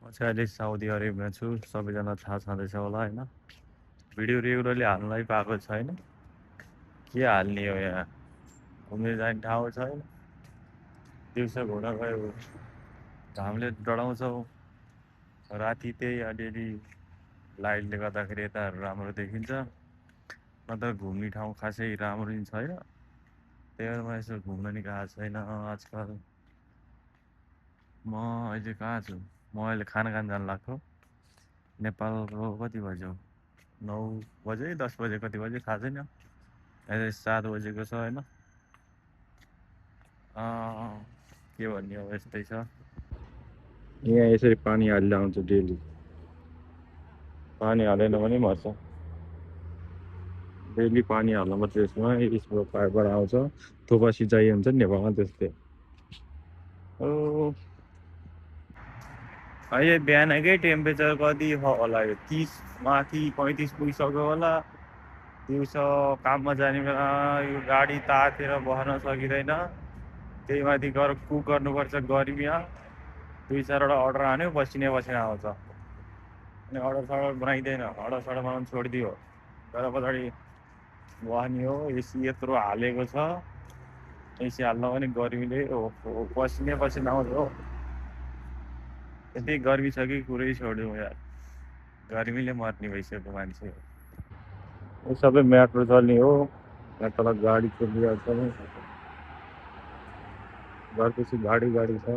म चाहिँ अहिले साउदी अरेबियामा छु। सबैजना थाहा छँदैछ होला होइन। भिडियो रेगुलरली हाल्नै पाएको छैन। के हाल्ने हो यहाँ? घुम्ने जाने ठाउँ छैन। दिउँसो घुम्न गयो घामले डढाउँछौ, राति त्यही अलिअलि लाइटले गर्दाखेरि यताहरू राम्रो देखिन्छ। नत्र घुम्ने ठाउँ खासै राम्रो नि छैन। त्यही भएर म यसो घुम्न नि गएको छैन आजकल। म अहिले कहाँ छु? म अहिले खाना खान जानु लाग्छु। नेपालको कति बज्यो? 9 बजे 10 बजे कति बज्यो थाहा छैन। अहिले 7 बजेको छ होइन। के भन्ने हो, यस्तै छ। यहाँ यसरी पानी हालेर आउँछ डेली। पानी हालेन भने मर्छ। डेली पानी हाल्नुपर्छ यसमा। यसको पाइपबाट आउँछ। थोपा सिँचाइ हुन्छ नि नेपालमा त्यस्तै। अहिले बिहानकै टेम्परेचर कति होला? यो 30 माथि 35 पुगिसक्यो होला। दिउँसो काममा जाने बेला यो गाडी तातेर बस्न सकिँदैन। त्यही माथि गएर कुक गर्नुपर्छ गर्मीमा। 2-4वटा अर्डर हान्यो, पसिना पसिना आउँछ। अनि अर्डर सर्डर बनाइँदैन। अर्डर सर्डर बनाउनु छोडिदियो। तर पछाडि बस्ने हो। एसी यत्रो हालेको छ। एसी हाल्न पनि गर्मीले पसिना पसिना आउँछ हो। यति गर्मी छ कि कुरै छोड्यौँ यार। गर्मीले मर्ने भइसक्यो मान्छे। यो सबै मेट्रो चल्ने हो। यहाँ तल गाडी कुदिरहेको छ। घरपछि गाडी छ।